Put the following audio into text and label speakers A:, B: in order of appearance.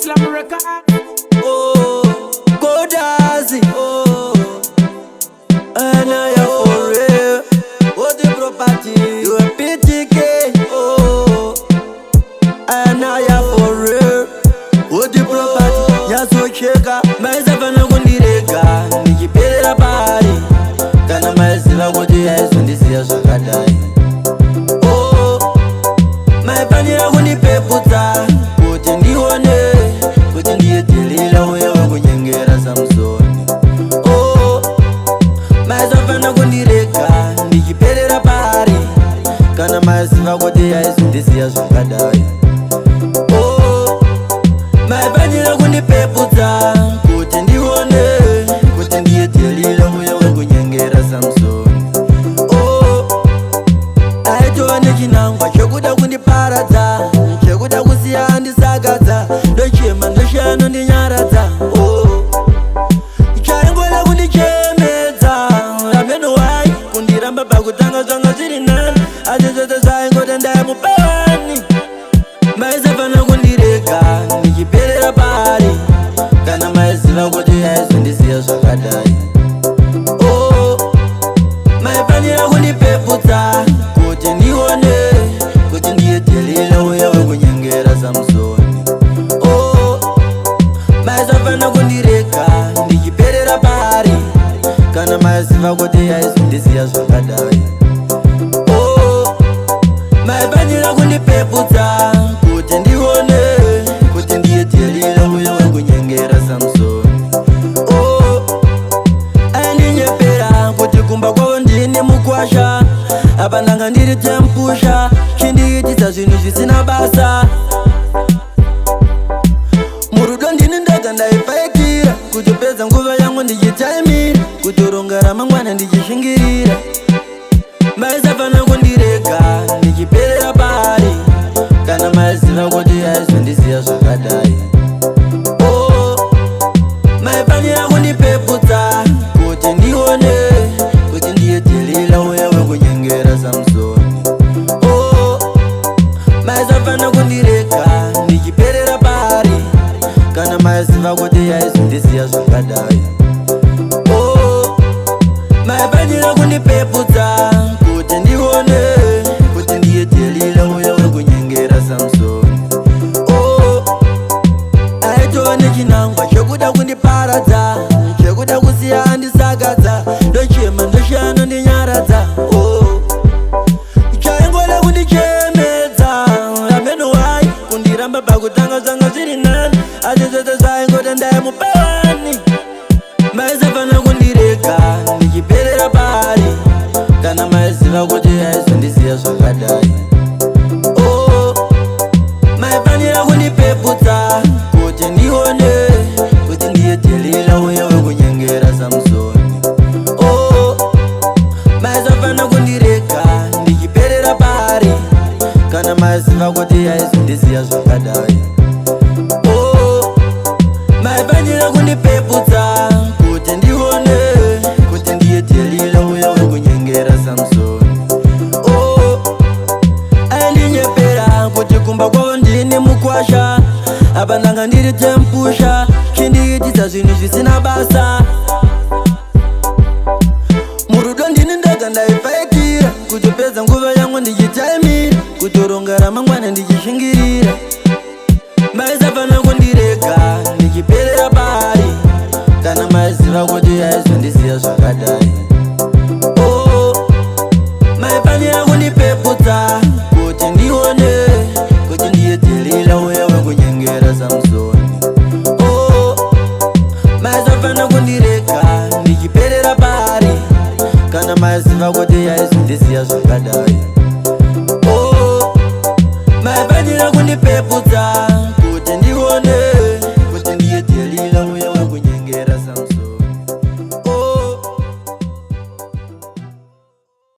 A: Slam record.
B: Oh, Kodazi. Oh, and I am for real. Oh, the property. You a PTK. Oh, and I am for real. Oh, the property. Yazocheka. Maisafana kundirega. Ndichiperera pari. Kana maiziva kuti aizondisiya zvakadai. Oh, maifanira kundipeputsa kuti ndione kuti ndiye Delilah uye wekunyengera Samsoni. Oh, maisafana kundirega ndichiperera pari kana maiziva kuti aizondisiya zvakadai. Oh, maifanira kundipeputsa kuti ndione kuti ndiye Delilah uye wekunyengera Samsoni. Oh, aitova nechinangwa chekuda kundiparadza, chekuda kusiya andisakadza, ndochema ndoshaya ndinyaradza. Oh, chaingoda kundichemedza ameno wai kundiramba pakutanga zvanga zviri nani, asi zvose zvaingoda ndaimupawani. Maisafana kundirega ndichiperera pari kana maiziva kuti aizondisiya zvakadai. Oh, maifanira kundipeputsa kuti ndione kuti ndiye Delilah uye wekunyengera Samsoni. Oh, maisafana kundirega ndichiperera pari kana maiziva kuti aizondisiya zvakadai. Oh, maifanira kundipeputsa kuti ndione kuti ndiye Delilah uye wekunyengera Samsoni. Oh, aindinyepera kuti kumba kwavo ndini mukwasha, apa ndanga ndiri tempusha, chindiitisa zvinhu zvisina basa. Murudo ndini ndega ndaifaitira kutopedza nguva yangu ndichitaimira kutoronga ramangwana ndichishingirira. Maisafana kundirega ndichiperera pari kana maiziva kuti aizondisiya zvakadai. Oh, maifanira kundipeputsa kuti ndione kuti ndiye Delilah uye wekunyengera Samsoni. Oh, maisafana kundirega ndichiperera pari kana maiziva kuti aizondisiya zvakadai. Oh, maifanira kundipeputsa kuti ndione kuti ndiye Delilah uye wekunyengera Samsoni. Oh, aitova nechinangwa chekuda kundiparadza, chekuda kusiya andisakadza, ndochema ndoshaya ndinyaradza. Oh, chaingoda kundichemedza ameno wai kundiramba pakutanga zvanga zviri nani, asi zvose zvaingoda ndaimupawani. Maisafana kundirega ndichiperera pari kana maiziva kuti aizondisiya zvakadai. Oh, maifanira kundipeputsa kuti ndione kuti ndiye Delilah uye wekunyengera Samsoni. Oh, maisafana kundirega ndichiperera pari kana maiziva kuti aizondisiya zvakadai. Oh, maifanira kundipeputsa kuti ndione kuti ndiye Delilah uye wekunyengera Samsoni. Oh, aindinyepera kuti kumba kwavo ndini mukwasha, apa ndanga ndiri tempusha, chindiitisa zvinhu zvisina basa. Murudo ndini ndega ndaifaitira kutopedza nguva yangu ndichitaimira kutoronga ramangwana ndichishingirira. Maisafana kundirega ndichiperera pari kana maiziva kuti aizondisiya zvakadai. Oh, maifanira kundipeputsa kuti ndione kuti ndiye Delilah uye wekunyengera Samsoni. Oh, maisafana kundirega ndichiperera pari kana maiziva kuti aizondisiya zvakadai. Oh, maifanira kundipeputsa.